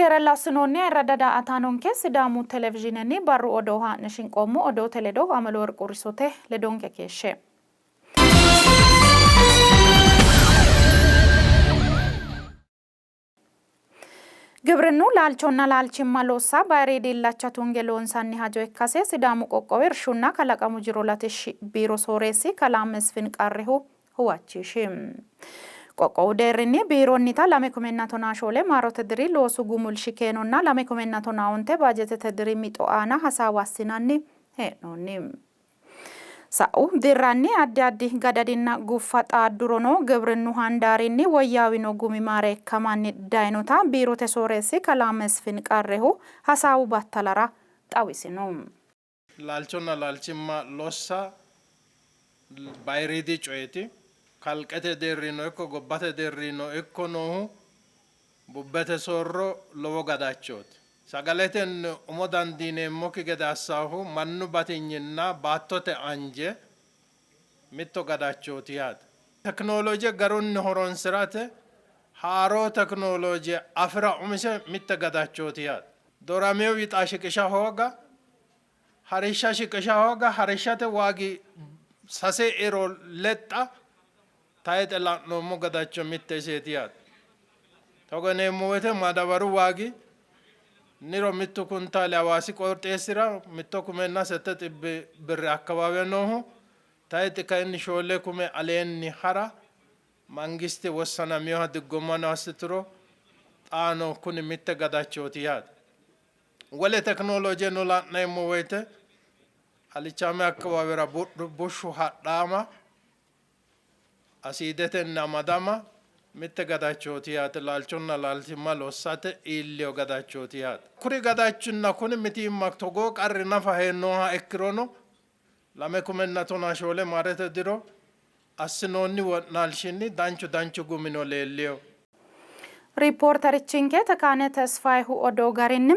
Keerella assinoonni ayirradda daa''ataanonke Sidaamu Televizhiinenni barru odoo haa'ne shinqoommo odoote ledo Ameleworq Urisote ledonke keeshshe. Gibrinnu laalchonna laalchimma loossa bayiriidi illacha tunge loonsanni hajo ikkase Sidaamu qoqqowi Irshunna Kalaqamu Jiro Latishshi Biiro Sooreessi Kalaa Mesfin Qarrihu huwachishi. Qoqqowu deerrinni biironnita 2014 maarote diri loosu gumulshi keenonna 2015 baajetete diri mixo aana hasaawa assinanni hee'noonni. Sa'u dirranni addi addi gadadinna guffa xaaddurono gibrinnu handaarinni woyyaawino gumi maareekkamanni daynota biirote sooreessi kalaa Mesfin Qarrehu hasaawu battalara xawisino. Laalchonna laalchimma lossa bayiriidi coyeeti. Kalqete deerriino ikko gobbate deerriino ikko noohu Bubbete soorro lowo gadachooti. Sagaletenni umo dandiineemmokki gede assannohu mannu batinyinna baattote anje mitto gadachooti yaate. Tekinooloje garunni horoonsi'rate haaroo tekinooloje afi'ra umise mitte gadachooti yaate. Dooramino wixa shiqisha hooga, harishsha shiqisha hooga, harishshate waagi sase ero lexxa Tayixe la'noommo gadacho mitte iseeti yaate. Togo yineemmo woyte maadabaru waagi niro mittu kuntaali Hawaasi qooxeessira 1700 birri akkawaawe noohu tayixi kayinni 4,000 aleenni ha'ra mangiste wossanaminoha diggomano assituro xaano kuni mitte gadachooti yaate. Wole teknoloojeno la'neemmo woyte alichaame akkawaawera bushshu hadhaama Asiidetenni amadama mitte gadachooti yaate, laalchonna laalchimma lossate iillino gadachooti yaate. Kuri gadachinna kuni mitiimma togoo qarri nafa nooha ikkirono 2014 maarete diro assinoonni wo'naalshinni danchu danchu gumino leellino. Riippoorterichinke Tekaane Tesfayehu odoo garinni,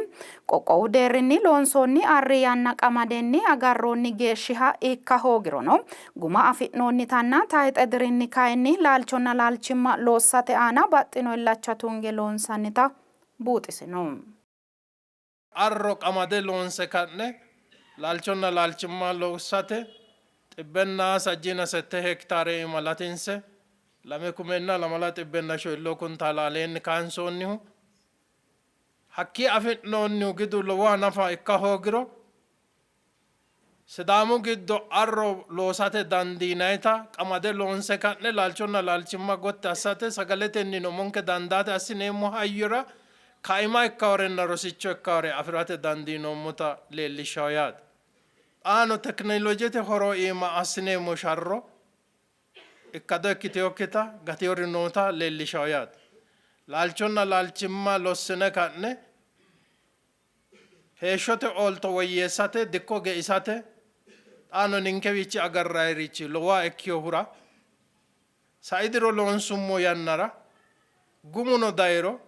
qoqqowu deerrinni loonsoonni arri yanna qamadenni agarroonni geeshshiha ikka hoogirono guma afi'noonnitanna tayxe dirinni kayinni laalchonna laalchimma loossate aana baxxino illacha tunge loonsannita buuxisino. Arro qamade loonse ka'ne laalchonna laalchimma lossate xibbenna sajjiina sette hektaare iima latinse lame kumenna lamala xibbenna shoyilloo kuntaala aleenni kaansoonnihu hakkii afi'noonnihu gidu lowoha nafa ikka hoogiro Sidaamu giddo arro loosate dandiinayta qamade loonse ka'ne laalchonna laalchimma gotti assate sagaletennino umonke dandaate assineemmo hayyora kaima ikkaworenna rosicho ikkawore afi'rate dandiinoommota leellishshawo yaate. Xaano tekinolojete horo iima assineemmo sharro ikkado ikkitinokkita gatinori noota leellishawo yaate. Laalchonna laalchimma lossine ka'ne Heeshshote oolto woyyeessate, dikko geisate xaano ninkewiichi agarrayirichi lowoha ikkinohura sai diro loonsummo yannara gumuno dayiro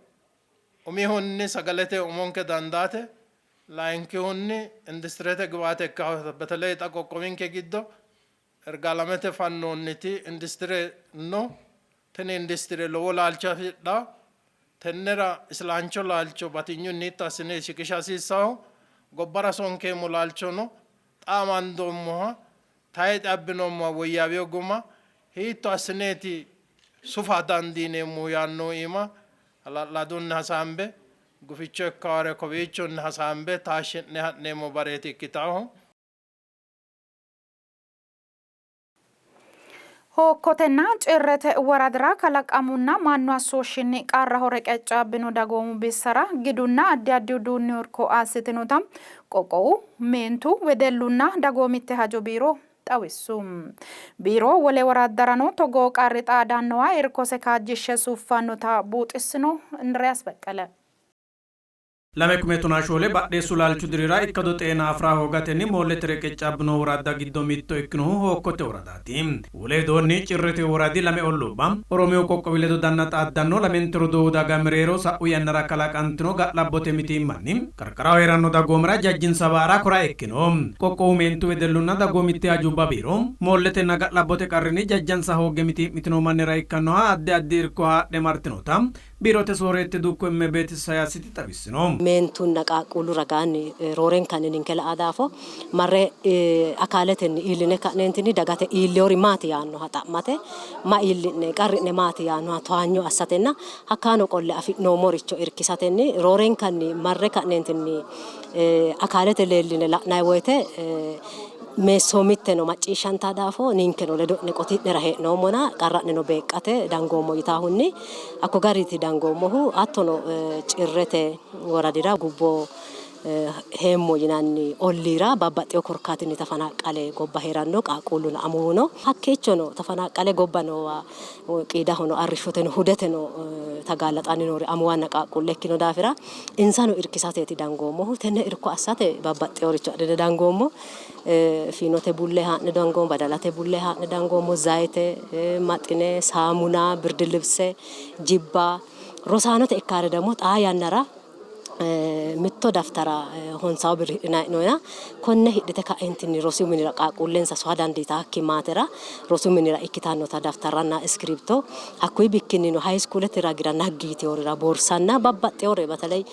umihunni sagalete umonke dandaate, layinkihunni industirete giwaate ikka beteley xa qoqqowinke giddo Irgaalamete fannoonniti industire no, tini industire lowo laalcho afidhanno. Tennera isilancho laalcho batinyunni hiitto assine shiqisha hasiissanno, gobbara sonkeemmo laalchono xa amandoommoha tayixe abbinoommoha woyyaawino guma hiitto assineeti sufa dandiineemmohu yaannohu iima hala'ladunni hasaambe guficho ikkawore kowiichonni hasaambe taashshi'ne ha'neemmo bareeti ikkitannohu. Hookkotenna Cirrete woradira kalaqamunna mannu assooshshinni qarraho reqeccaabbino dagoomu bissara gidunna addi addi uduunni irko assitinota qoqqowu meentu, wedellunna dagoomitte hajo biiro xawissu. Biiro wole woraddarano togoo qarri xaadannowa irkose kaajjishshe suffannota buuxissino. Indiriyaas Beqqele. 2014 badheessu laalchu dirira ikkado xeena afi'ra hoogatenni moollete reqeccaabbino woradda giddo mitto ikkinohu Hookkote woradaati. Wole widoonni Cirrete woradi lame olluubba Oromiyu qoqqowi ledo danna xaaddanno lamente roduuwu daga mereero sa'u yannara kalaqantino ga'labbote mitiimmanni qarqaraho hee'ranno dagoomira jajjinsa baara kora ikkino. Qoqqowu meentu wedellunna dagoomitte hajubba biiro moolletenna ga'labbote qarrinni jajjansa hoogge mitii'mitino mannira ikkannoha addi addi irko haadhe martinota Biirote sooreette dukko Immebeet Isayaasiti xawissino. Meentunna qaaqquullu ragaanni roorenkanni ninke la'a daafo marre akaaletenni iilline ka'neentinni dagate iillewori maati yaannoha xa'mate, ma iilli'ne, qarri'ne maati yaannoha towaanyo assatenna hakkaano qolle afi'noommoricho irkisatenni roorenkanni marre ka'neentinni akaalete leelline la'nanni woyte meessoomitteno macciishshanta daafo ninkeno ledo'ne qoti'nera hee'noommona qarra'neno beeqqate dangoommo yitaahunni hakko gariiti dangoommohu. Hattono Cirrete woradira gubbo heemmo yinanni olliira babbaxxewo korkaatinni tafanaqqale gobba hee'ranno qaaqquulluno amuwuno hakkiichono tafanaqqale gobba noowa qiidahono arrishshoteno hudeteno tagaallaxanni noori amuwanna qaaqquulle ikkino daafira insano irkisateeti dangoommohu. Tenne irko assate babbaxxeworicho adhine dangoommo. Fiinote bullee haa'ne dangoommo, badalate bullee haa'ne dangoommo, zayite, maxine, saamuna, birdilibse, jibba, rosaanote ikkaare ደግሞ xaa yannara mitto daftara honsawo birri hidhinanni hee'noonnina konne hidhite ka'entinni rosu minira qaaqquullensa soa dandiitakki maatera rosu minira ikkitannota daftarranna iskiribto hakkuyi bikkinnino hayiskuulete ragira naggi yiteworira boorsanna babbaxxewore በተለይ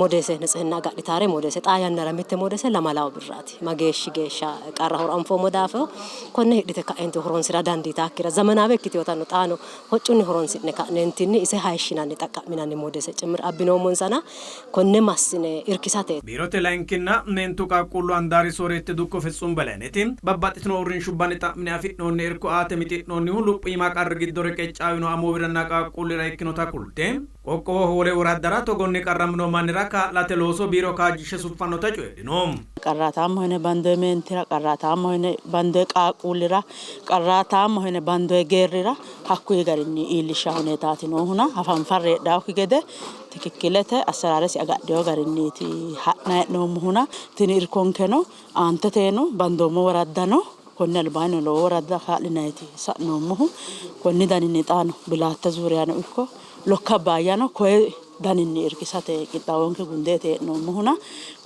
ሞዴሴ ንጽህና agadhitaare ሞዴሴ xaa yannara mitte ሞዴሴ lamalawo birraati mageeshshi geeshsha qarrahoro anfoommo daafo konne hidhite ka'enti horonsira dandiitaakkira zemenaawe ikkitewotanno xaano hoccunni horonsi'ne ka'neentinni ise hayishshinanni xaqqa'minanni ሞዴሴ ጭምር abbinoommonsana konne massine irkisate. Biirote layinkinna meentu qaaqquullu handaari sooreette dukko Fitsum Belayneti babbaxxitino uurrinshubbanni xa'mine afi'noonni irko aate mixi'noonnihu luphiima qarri giddo reqeccaawino amuwiranna qaaqquullira ikkinota kulte qoqqowoho wole woraddara togonni qarramino mannira kaa'late looso biiro kaajjishshe suffannota coyidhino. Qarraataammaho yine bandoyi meentira, qarraataammaho yine bandoyi qaaqquullira, qarraataammaho yine bandoyi geerrira hakkuyi garinni iillishsha huneetaati noohuna hafanfarre heedhaakki gede tikikkilete assaraaresi agadheyo garinniiti ha'nayi hee'noommohuna tini irkonkeno aanteteno bandoommo woraddano konni albaanni lowo woradda kaa'linayiiti sa'noommohu konni daninni xaano Bilaatte zuuriyano ikko Lokka Abbaayyano koye daninni irkisate qixxaawonke gundeeti hee'noommohuna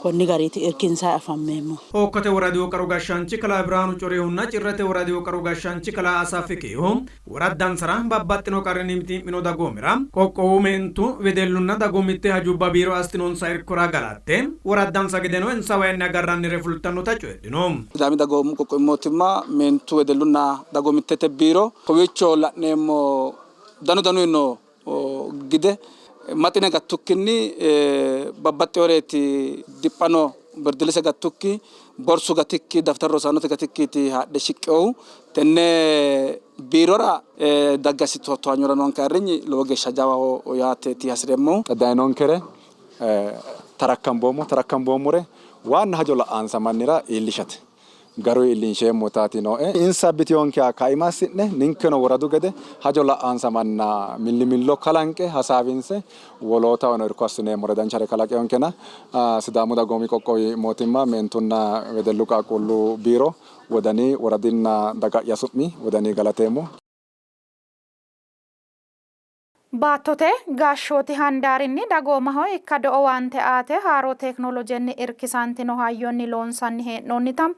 konni gariiti irkinsayi afammeemmo. Hookkote Woradihu Qaru Gashshaanchi Kalaa Birhaanu Corihunna Cirrete Woradihu Qaru Gashshaanchi Kalaa Asaffi Kiihu woraddansara babbaxxino qarrinni mitii'mino dagoomira qoqqowu meentu, wedellunna dagoomitte hajubba biiro assitinonsa irkora galatte woraddansa gedeno insawayiinni agarrannire fultannota coyidhino. Sidaami Dagoomu Qoqqowi Mootimma Meentu, Wedellunna Dagoomittete Biiro kowiicho la'neemmo danu danuyi noo gide maxine gattukkinni babbaxxinoreeti diphano birdilise gattukki borsu gatikki daftaru rosaanote gatikkiiti haadhe shiqqinohu. Tenne biirora dagge assitino towaanyora noonke ayirrinyi lowo geeshsha jawaho yaateeti hasi'reemmohu. Xa dayinonkere tarakkamboommo, tarakkambommore waanna hajo la'ansa mannira iillishate. Garuyi iillinsheemmotaati nooe. Insa abbitiyonkeha kaima assi'ne ninkeno woradu gede hajo la'ansa manna millimillo kalanqe hasaawinse wolootahono irko assineemmore danchare kalaqeyonkena Sidaamu Dagoomi Qoqqowi Mootimma Meentunna Wedellu Qaaqquullu Biiro wodani woradinna daga'ya su'mi wodani galateemmo. Baattote gashshooti handaarinni dagoomaho ikkado owaante aate haaro tekinolojenni irkisantino hayyonni loonsanni hee'noonnita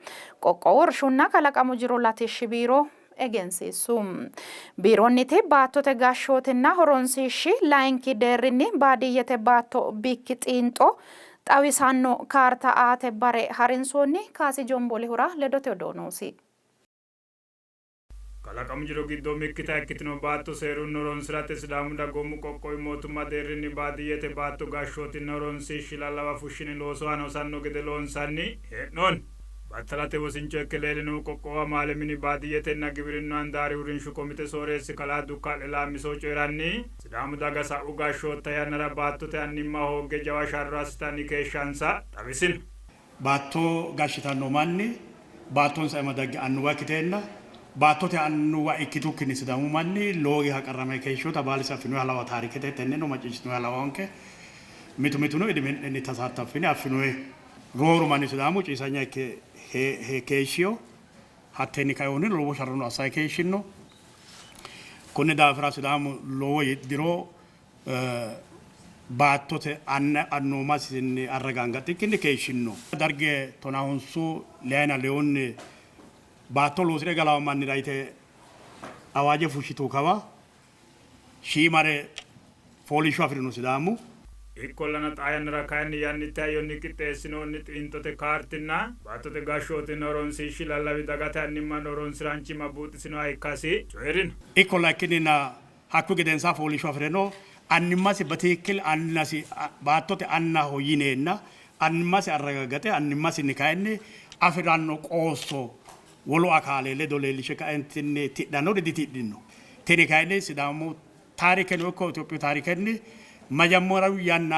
Qoqqowu Irshunna Kalaqamu Jiro Latishshi Biiro egensiissu. Biironniti baattote gashshootinna horonsiishshi layinki deerrinni baadiyyete baatto bikki xiinxo xawisanno kaarta aate bare harinsoonni. Kaasi Jombolihura ledote odoo noosi. Kalaqamu jiro giddo umikkita ikkitino baatto seerunni horonsi'rate Sidaamu Dagoomu Qoqqowi Mootimma deerrinni baadiyyete baatto gashshootinna horonsiishshi lallawa fushshine loosu aana hosanno gede loonsanni hee'noonni. Battalate wosincho ikke leellinohu Qoqqowu Amaale Mini Baadiyyetenna Giwirinnu Handaari Uurrinshu Komite Sooreessi Kalaa Dukkaa'le Laammisohu coyi'ranni, Sidaamu daga sa'u gashshootta yannara baattote annimma hoogge jawa sharro assitanni keeshshansa xawisino. Baatto gashshitanno manni baattonsa iima dagge annuwa ikkiteenna, baattote annuwa ikkitukkinni Sidaamu manni lowo geeha qarrame keeshshinota baalisi affinoyiha lawa taarikete tenneno macciishshitinoyiha lawawonke. Mitu mituno idime'nenni tasaattaffine affinoyi. Rooru manni Sidaamu ciisanya ikke keeshshino. Hattenni kainohunnino lowo sharrono assayi keeshshinno. Konni daafira Sidaamu lowo diro baattote anna annuumasinni arragaangaxxikkinni keeshshinno. Darge tonahonsu leyina leyunni baatto loosi're galawo mannira yite awaaje fushshitu kawa shiimare fooliishsho afi'rino Sidaamu. Ikkollana xaa yannara kayinni yannitte hayyonni qixxeessinoonni xiinxote kaartinna baattote gashshootinna horonsiishshi lallawi dagate annimmanna horonsi'raanchimma buuxisinoha ikkasi coyi'rino. Ikkolla ikkinnina hakkuyi gedensaa fooliishsho afi'reno annimmasi batikkil annasi baattote annaho yineenna annimmasi arragaggaxe annimmasinni kayinni afi'ranno qoosso wolu akaale ledo leellishe kaentinni tidhannori ditidhino. Tini kayinni Sidaamu taarikeno ikko Itophiyu taarikenni majammarayu yanna